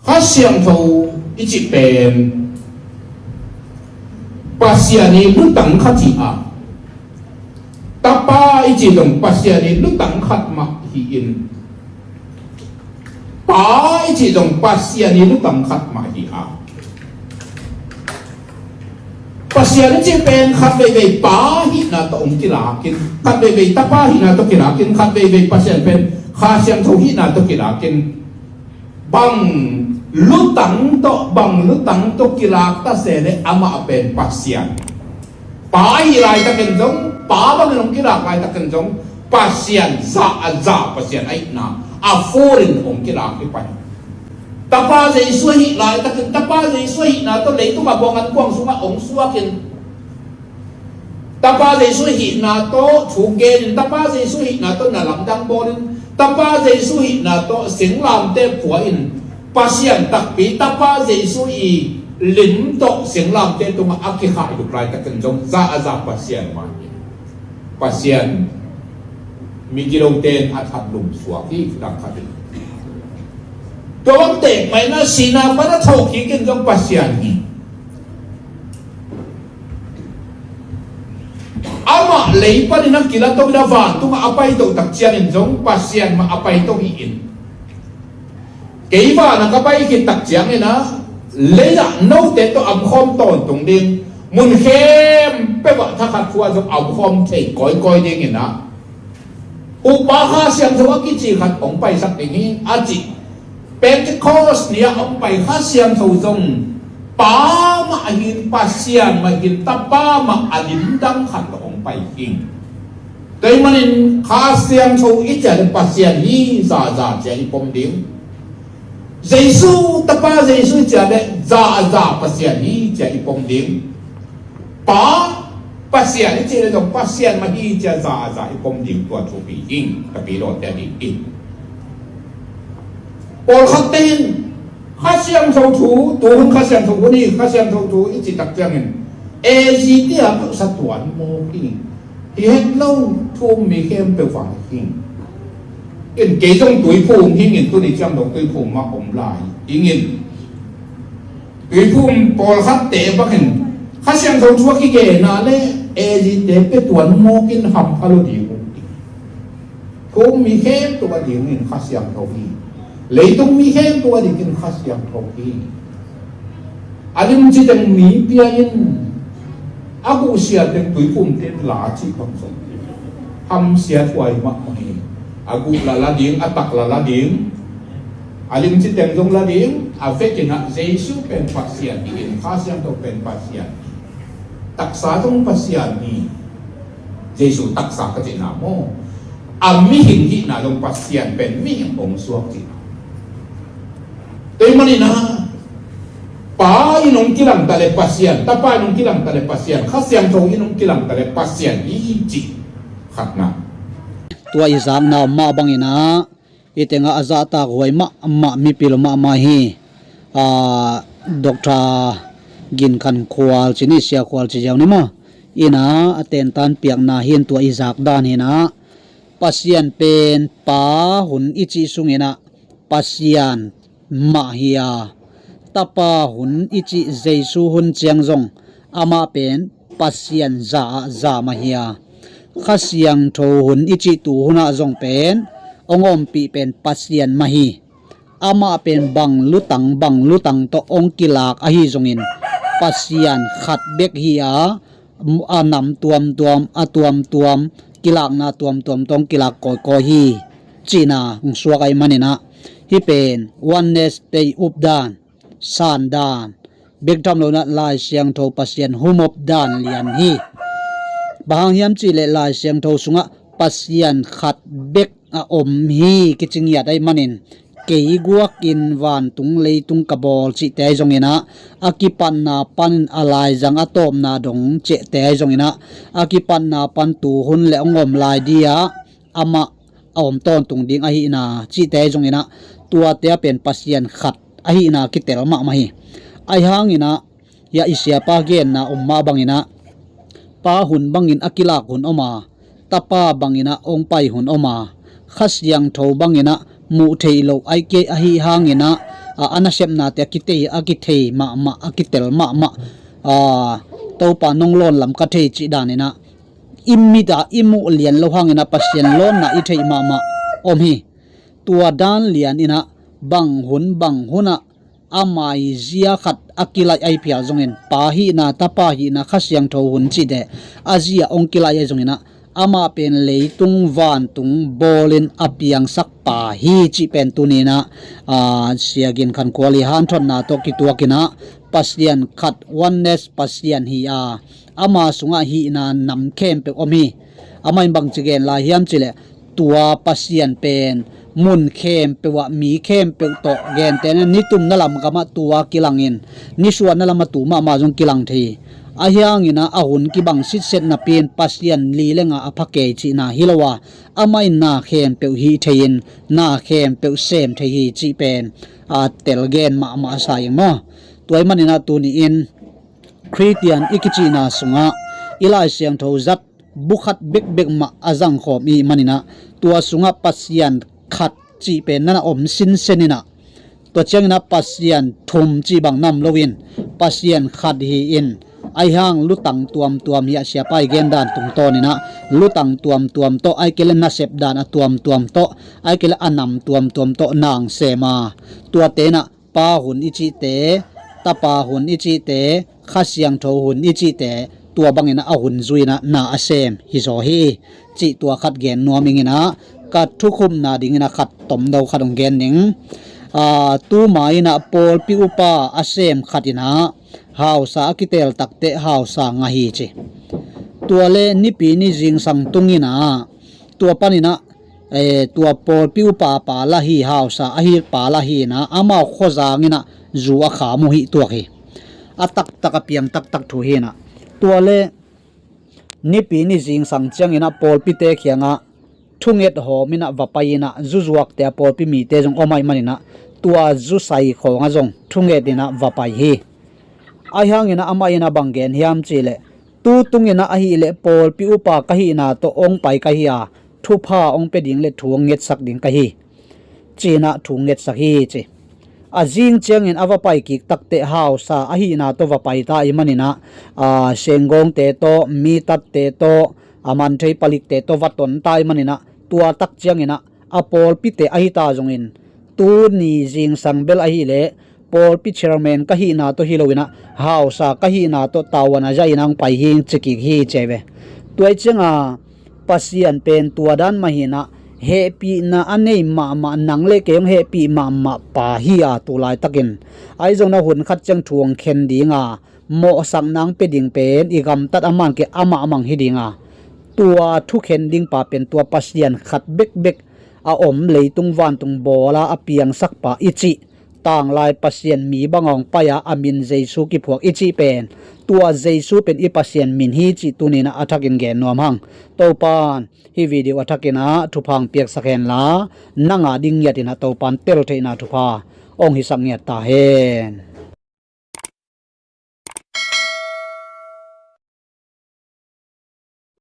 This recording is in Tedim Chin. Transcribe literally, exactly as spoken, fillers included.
Kha Siangtho i cih pen Pasian i lutang khat hi a, Tapa i cih zong Pasian i lutang khat mah hi-in, Pa i cih zong Pasian i lutang khat mah hi a, Pasian i cih pen khat veivei Pa hihna tawh hong kilakin, khat veivei Tapa hihna tawh kilakin, khat veivei Pasian pen Kha Siangtho hihna tawh kilakin, bang lutang tawh, bang lutang tawh kilak ta se leh amah pen Pasian. Pa ahih laitakin zong, Pa bangin hong kilak laitakin zong, Pasian, za a za Pasian ahihna a full in hong kilak hi pai. Tapa Jesu ahih laitakin, Tapa Jesu ahihna tawh leitung a buang an kuang sungah hong suakin, Tapa Jesu ahihna tawh thu genin, Tapa Jesu ahihna tawh na lamdang bawlin, Tapa Jesu ahihna tawh singlamteh phuahin, Pasian takpi Tapa Jesu i lim tawh singlamteh tungah a kikhah hi laitakin zong, za a za Pasian mah hi. Pasian migilote in a that lumsuak hi, kitang khat hi. Tua bang tek mah in a, sihna pan a thawhkik in zong Pasian hi. Amah lei panin a kilato in a, vantungah a paito tak ciangin zong Pasian mah a paito hi-in, kei van ah ka pai khit tak ciangin a, lei ah note tawh a omkhawm tawntung ding, mun khempeuh ah thakhat khua zong a omkhawm thei kawikawi dingin a, Upa Kha Siangtho a kici khat hong paisak ding hi, a ci. Pentecost ni-ah hong pai Kha Siangtho zong Pa mah hi-in, Pasian mah hi-in, Tapa mah a limdang khat tawh hong pai hi. Tua ahih manin Kha Siangtho i cih leh Pasian hi, zaza ci-a i pom ding. Jesu, Tapa Jesu i cih leh za a za Pasian hi ci-a i pom ding. Pa, Pasian i cih leh zong Pasian mah hi ci-a za a za i pom ding, tua thupi hi. Ka pi lawte a ding hi. Pawlkhatte in Kha Siangtho thu, tuhun Kha Siangtho hun hi, Kha Siangtho thu i cih tak ciangin A Z te a peuh sa tuan mawk hi. Hi het lo, thu um mi khempeuh vang hi. In kei zong Tuiphum hi ing, tuni ciang dong Tuiphum mah om lai hi ing. Tuiphum pawlkhatte bangin Kha Siangtho thu a kigen a leh A Z te pia tuan mawkin hampha lo ding uh hi. Thu um mi khempeuh a dingin Kha Siangtho hi. Leitung mi khempeuh a dingin Kha Siangtho hi. A limci teng mi pia in, a guhsia teng Tuiphumte in la cih bang zong hamsiat huai mahmah hi. A guh la la ding, a tak la la ding, a limci teng zong la ding. A vekin ah Jesu pen Pasian hi-in, Kha Siangtho pen Pasian hi. Taksa zong Pasian hi. Jesu taksa ka cihna maw? A mihing hihna zong Pasian pen mihing hong suak cihna. Tua ahih manin ah Pa in hong kilang ta leh Pasian, Tapa in hong kilang ta leh Pasian, Kha Siangtho in hong kilang ta leh Pasian hi cih khatna. Tua i zakna mah bangin ah, i tengah a zahtak huai mahmah mipil mahmah hi. Ah, Doctor Gin Khan Khual ci ni, Sia Khual ci ziau ni maw? Inn ah a tentan piakna hi-in tua i zak dan hi-in ah, Pasian pen Pa hun i cih sungin ah Pasian mah hi a, Tapa hun i cih Jesu hun ciang zong amah pen Pasian za ah za mah hi a, Kha Siangtho hun i cih tu hun ah zong pen hong ompih pen Pasian mah hi. Amah pen bang lutang bang lutang tawh hong kilak ahi zongin Pasian khat bek hi a, a nam tuamtuam, a tuamtuam, kilakna tuamtuam tawh hong kilak kawikawi hi cihna hong suak ahih manin ah, hih pen oneness te i updan, sandan bek tham lo-in ah Lai Siangtho Pasian humop dan lian hi. Bang hang hiam cih leh Lai Siangtho sungah Pasian khat bek a om hi kici ngiat ahih manin, kei guakin vantung leitung ka bawl cihte ahi zongin ah, a kipatna panin a laizang a tawpna dong cihte ahi zongin ah, a kipatna pan tu hun leh hong om lai dia amah a om tawntung ding ahihna cihte ahi zongin ah, tuate ah pen Pasian khat ahihna kitel mahmah hi. Ahi hangin ah, hiah i siapa genna om mah bangin ah, Pa hun bangin a kilak hun om a, Tapa bangin ah hong pai hun om a, Kha Siangtho bangin ah muh theih loh ahi kei ahi hangin ah, a, a nasepnate a kitei, a kithei mahmah, a kitel mahmah, a, Topa nong lawn lam ka thei cih danin ah, i mit ah i muh lian lo hangin ah Pasian lawnna i theih mahmah om hi. Tua dan lianin ah bang hun bang hun ah a maizia khat a kilaih ahi phial zongin, Pa hihna, Tapa hihna, Kha Siangtho hun cihte a zi ah hong kilaih ahi zongin ah, amah pen leitung vantung bawlin a piangsak Pa hi cih pen tuni-in ah, a, Sia Gin Khan Kual ii hanthotna tawh kituakin ah, Pasian khat, oneness Pasian hi a, ama sungah hihna nam khempeuh om hi. Amah in bangci gen lai hiam cih leh, tua Pasian pen mun khempeuh ah mi khempeuh tawh, gentehna nitumna lam gamah tua kilangin, nisuahna lamah tu mahmah zong kilang thei hi. Ahi hangin ah a hun kibang sitset napi-in Pasian li le nga a pha kei cihna hi lo a, amah in na khempeuh hih thei-in na khempeuh sem thei hi cih pen, a, tel gen mahmah sa ing maw. Tua ahih manin ah tuni-in Khristian i kicihna sungah i Lai Siangtho zat bu khat bekbek mah a zangkhawm i hih manin ah, tua sungah Pasian khat cih pen na na om sinsen in ah, tua ciangin ah Pasian thum cih bang na om loin, Pasian khat hi-in, ahi hang lutang tuamtuam hi a, siapa i gen dan tungtawnin ah, lutang tuamtuam tawh, ahih kei leh nasep dan a tuamtuam tawh, ahih kei leh a nam tuamtuam tawh na hong sem a, tuate in ah Pa hun i cihte, Tapa hun i cihte, Kha Siangtho hun i cihte, tua bangin ah a hun zui-in ah na a sem hi zaw hi, cih tua khat gen nuam ing in ah, ka thukhupna dingin ah khat tomdo khat hong gen ning. A, tuma in ah pawlpi upa a sem khat in ah hausa a kiteel takteh hausa ngah hi ci. Tua leh Nipi ni zingsang tungin ah, tua panin ah, eh, tua pawlpi upa pa lah hi, hausa ahi pa lah hi in ah, amau khuazang in ah zu a kham uh hi tuak hi. A taktak a piang taktak thu hi in ah. Tua leh Nipi ni zingsang ciangin ah pawlpite kiangah thunget hawm in ah va pai in ah, zuzuakte a pawlpi mite zong om ahih manin ah, tua zusai khawngah zong thunget in ah va pai hi. Ahi hangin ah amah in ah bang gen hiam cih leh, tu tungin ah ahih leh pawlpi upa ka hihna tawh hong pai ka hi a, thupha hong pia ding le thu hong ngetsak ding ka hi, ci-in ah thu ngetsak hi ci. A zing ciangin a va pai kik takteh hausa ahihna tawh va pai ta ahih manin ah, a, senggawngte tawh, mi tatte tawh, a man thei palikte tawh va ton ta ahih manin ah, tua tak ciangin ah a pawlpite ahi ta zongin, tuni zingsang bel ahih leh pawlpi chairman ka hihna tawh hi loin ah, hausa ka hihna tawh tavuan a zahin ah hong pai hi ing ci kik hi ci ahi ve. Tua ahih ciangin Pasian pen tua dan mah hi in ah, hehpihna a nei mahmah, nang le kei hong hehpih mahmah pa hi a, tu laitakin. Ahi zongin ah hun khat ciang thu hong khen ding a, mawhsakna hong pia ding pen i gamtat a man kei amah a mang hi ding a, tua thukhen ding pa pen tua Pasian khat bekbek a om, leitung vantung bawl a a piangsak pa i cih tanglai Pasian mi bang a hong pai a, a min Jesu kiphuak i cih pen, tua Jesu pen i Pasian min hi cih tuni-in ah a thakin gen nuam hang. Topa'n hih video a thakin ah thupha hong piaksak hen la, nang a ding ngiatin ah Topa'n tel theihna thupha hong hisak ngiat ta hen.